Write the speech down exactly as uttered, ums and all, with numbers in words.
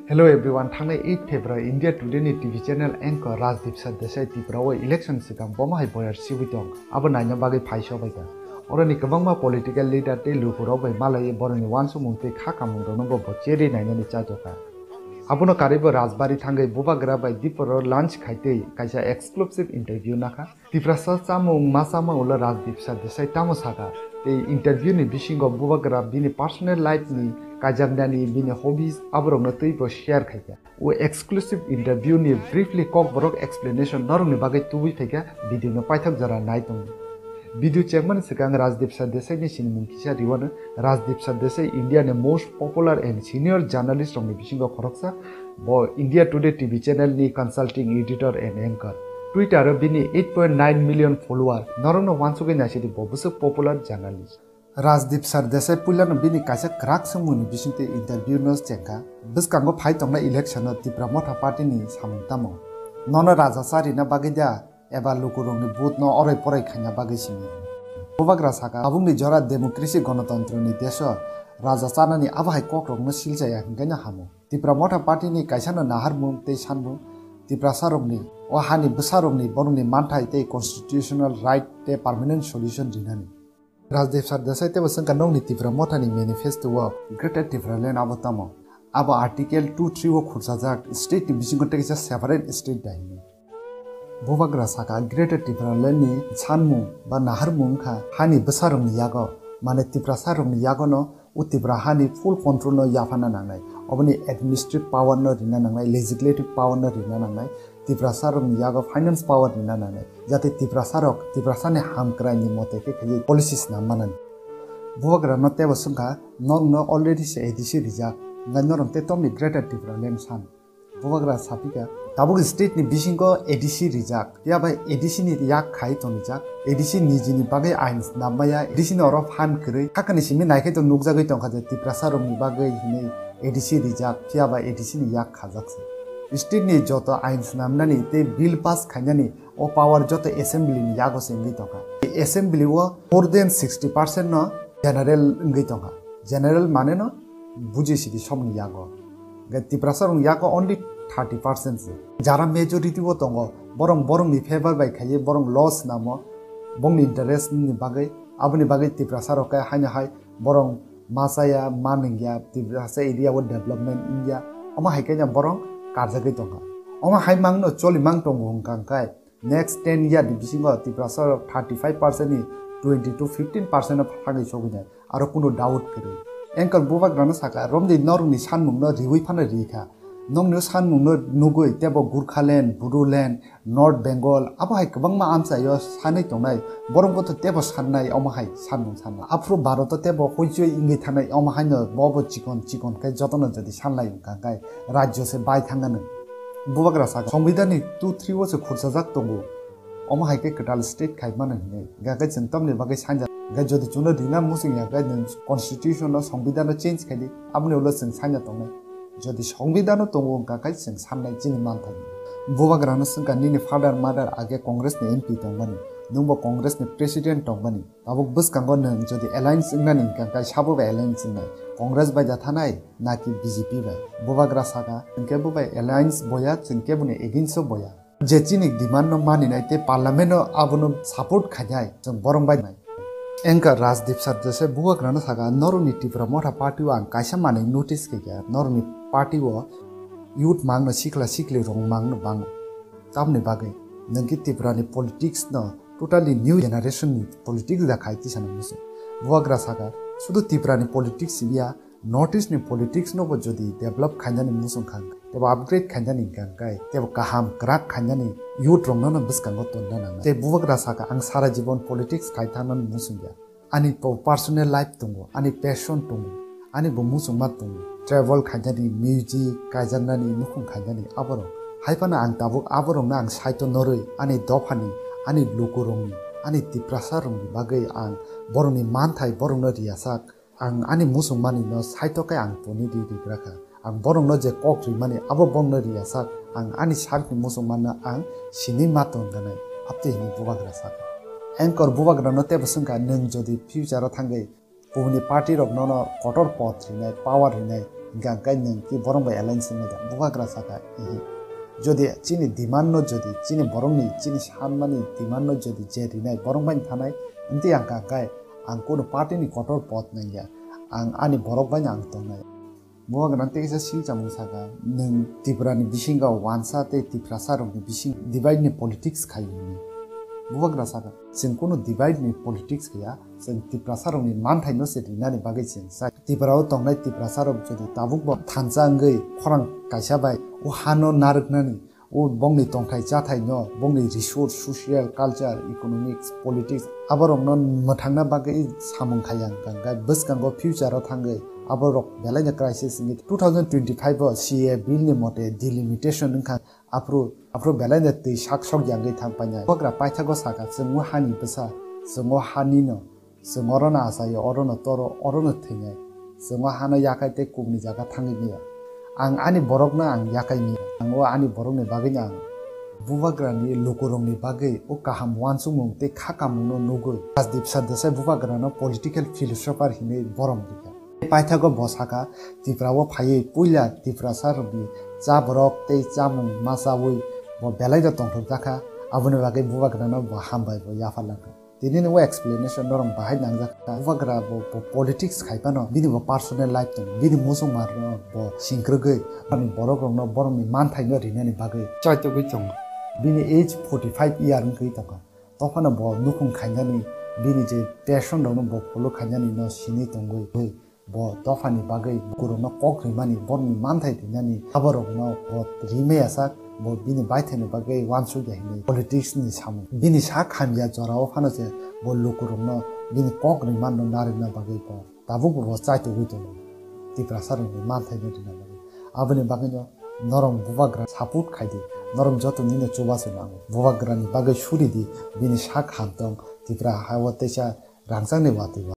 Hello everyone, thangnai eight February India Today ni T V channel anchor Rajdeep Sardesai Tripura o election swkang bomo hai boyar sibui tong, abo naina bagwi phai sobai ta. Oroni kwbangma political leader tei lukurok bai malaiwi boroni uansukmung tei kha kamung rokno bo bo cherwi nainani chajokha. Abono karwibo Rajbari thangwi Bubagra bai Diporo lunch khaitwi kaisa exclusive interview nakha. Tiprasa chamung ma chama ulo Rajdeep Sardesai tamo saka, tei interview ni bisingo Bubagra bini personal life ni kaijaknani, bini hobbies aborokno twibo share khaikha. O exclusive interview ni briefly kokborok explanation norokni bagwi tubui phaikha, video no paithak jora nai tongo. Video chengmani swkang Rajdeep Sardesai ni sinimung kisa riwano. Rajdeep Sardesai India ni most popular and senior journalist rokni bisingo khoroksa. Bo India Today T V channel ni consulting editor and anchor. Twitter o bini eight point nine million follower. Norokno uansugwi naisidi bo bwswk popular journalist. Rajdeep Sardesai puilano bini kaisa kwrak swngmungni bisingtwi interview no chengkha. Bwskango phai tongnai election o Tipra Motha Party ni samung tamo? Nono raja cha rina bagwi da eba lukurokni vote no oroi poroi khaina bagwi simi? Bubagra saka, tabukni jora democracy gonotontro ni desh o raja chanani abo hai kokrokno silchaya hwnkhe no hamo. Tipra Motha Party ni kaisano naharmung tei sanmung Tiprasarokni, o hani bwsarokni, borokni manthai tei constitutional right tei permanent solution rinani. Rajdeep Sardesai teibo swngkha, nokni Tipra Motha ni manifesto o Greater Tipraland abo tamo? Abo Article two three o khurchajak state ni bisingo tei kaisa separate state da hino. Bubagra saka, Greater Tipraland ni sanmung ba naharmung wngkha hani bwsarokni yago, mane Tiprasarokni yagono o Tipra hani full control no yapharna nangnai, oboni administrative power no rina nangnai, legislative power no rina nangnai, Tiprasarokni yago finance power rina nangnai, jate Tiprasarok Tiprasani hamkraini mote khe khaiwi policy snam manani. Bubagrano teibo swngkha, norokno already se A D C rijak, hwnkhai norok tei tomni Greater Tipraland san? Bubagra sapikha, tabuk state ni bisingo A D C rijak, phiya bai A D C ni yak khai tonijak, A D C nijini bagwi ain snam maya, A D C ni oro phan kwrwi. Hakani simi naikhe to nukjagwi tongkha je Tiprasa rokni bagwi hinwi A D C rijak, phiya bai A D C ni yak khajak se. State ni joto ain snamnani tei bill pass khainani o power joto assembly ni yago se wngwi tongkha. Assembly o more than sixty percent no general wngwi tongkha. General mane no buji sidi somni yago. Hingke Tiprasa rok yago only thirty percent se. Jara majority o tongo, borong borongni favor bai khaiye borong loss namo, bongni interest ni bagwi, aboni bagwi Tiprasa rok khe haino hai borong ma chaya, ma nungya, Tiprasa area o development wngya, omo hai khe borong karjagwi tongkha. Omo hai mangno choli mang tongo hwnkha khe, next ten year ni bisingo Tiprasa rok thirty five percent ni twenty to fifteen percent o thangwi sogwi nai, aro kunu doubt kwrwi. Anchor Bubagrano saka, romdi norokni sanmungno riwi phano ri kha. Nokni o sanmungno nugwi tebo Gurkhaland, Bodoland, North Bengal, abo hai kwbangma amchaio sanwi tongnai, borok bo to tebo sannai omo hai sanmung sanna. Aphuru Bharoto tebo hoichoi wngwi thanai omo haino bobo chikon chikon khe jotono jodi sanlai wngkha khe rajyo se bai thangna nwng. Bubagra saka, Songbidanni two three o se khurchajak tongo. Omo hai khe kwtal state khai mano hinwi. Hingkha khe chwng tamni bagwi sanja. Hingkha jodi chwngno rina muchung ya khe nwng constitution no, Songbidan no change khai di. Aboni ulo chwng sanja tongnai. Jodi Songbidan no tongo hingkha khe chwng sannai chini manthai. Bubagra no swngkha, nini father mother age Congress ni M P tongmani. Nwngbo Congress ni president tongmani. Tabuk bwskango nwng jodi alliance wngnani hingkha khe sabo bai alliance wngnai. Congress bai da thanai naki B J P bai? Bubagra saka, chwng kebo bai alliance boya, chwng keboni against o boya. Je chini demand no maninai tei parliament no abono support khainai, chwng borong bai nai. Anchor Rajdeep Sardesai Bubagrano saka, norokni Tipra Motha party o ang kaisa manwi notice khaikha, norokni party o youth mangno, sikla sikli rok mangno bango. Tamni bagwi nwng khe Tripura ni politics no totally new generation ni politics da khai tisa nang muchung. Bubagra saka, sudu Tripura ni politics ya, North East ni politics no bo jodi develop khainani muchung kha, tebo upgrade khainani hingkha khe, tebo kaham kwrak khainani youth rokno no bwskango tonna nangnai. Tei Bubagra saka, ang sara jibon politics khai thangnani muchung ya. Ani bo personal life tongo, ani passion tongo, ani bo muchungma tongo. Travel khainani, music kaijaknani, nukhung khainani aborok. Hai phano ang tabuk aborokno ang saito norwi, ani dophani, ani lukurokni, ani Tiprasa rokni bagwi ang borokni manthai borokno riyasak. Ang ani muchungmani no saito khe ang toni ri rigra kha. Ang borokno je kok rimani abo bongno riyasak. Ang ani sakni muchungmano ang sinui ma tongganai. Aptwi hwnwi Bubagra saka. Anchor Bubagrano tebo swngkha, nwng jodi future o thangwi kubuni party rok nono kotor pod rinai, power rinai, Hingkha hingkhe nwng ki borok bai alliance wngnai da? Bubagra saka, "Ihi. Jodi chini demand no jodi chini borokni chini sanmani demand no jodi je rinai borok bai thanai, wngtwi ang hingkha hingkhe ang kunu party ni kotor pod nangya. Ang ani borok bai no ang tongnai." Bubagra tei kisa silchamung saka, "Nwng Tripura ni bisingo wansa tei Tiprasa rokni bising divide ni politics khai," hwnwi. Bubagra saka, "Chwng kunu divide ni politics khaya, chwng Tiprasa rokni manthai no se rinani bagwi chwng sai. Tripura o tongnai Tiprasa rok jodi tabuk bo thansa wngwi khorang kaisa bai o hano narwknani, o bongni tongthai chathai no, bongni resource, social, culture, economics, politics, aborokno mwthangna bagwi samung khaya hwnka hwnkhe bwskango future o thangwi aborok belaino crisis wngwi two thousand twenty-five o C A A bill ni mote delimitation wngkha, aphuru, aphuru belaino twi sak sok yangwi thang painai." Bubagra paithago saka, "Chwng o hani bwsa, chwng o hani no, chwng oro no achaio, oro no toro, oro no thwinai. Chwng o hano yakhai tei kubuni jaga thangwi maya. Ang ani borokno ang yakhai maya. Ang o ani borokni bagwino ang." Bubagrani lukurokni bagwi o kaham uansukmung tei kha kamungno nugwi Rajdeep Sardesai Bubagrano political philosopher hinwi borom rikha. Paithago bo saka, "Tripura o phaiwi puila Tiprasa rokni cha borok tei chamung ma chawi bo belaino tongthok jakha, aboni bagwi Bubagrano bo hambai bo yapharlangkha." Tini ni o explanation norok bahai nangjak kha. Bubagra bo, bo politics khai phano bini bo personal life tongo, bini muchungma rok bo singkrwgwi ani borok rokno borokni manthai no rinani bagwi chaitugwi tongo. Bini age forty five year wngwi tongkha. Tophano bo nukhung khainani, bini je passion rokno bo follow khainani no sini tongwi bo dophani bagwi lukurokno kok rimani, borokni manthai rinani, aborokno bo rimaya sak, bo bini baithaini bagwi uansukya hinwi politics ni samung. Bini sak hamya jorao phano se bo lukurokno bini kok rimanno narwkna bagwi bo tabukbo bo chaitugwi tongo, Tiprasa rokni manthaino rina bagwi. Aboni bagwino norok Bubagra support khaidi, norok joto nini chubachu nango. Bubagrani bagwi suridi, bini sak hamtong, Tripura ha-o teisa rangchakni watwi o.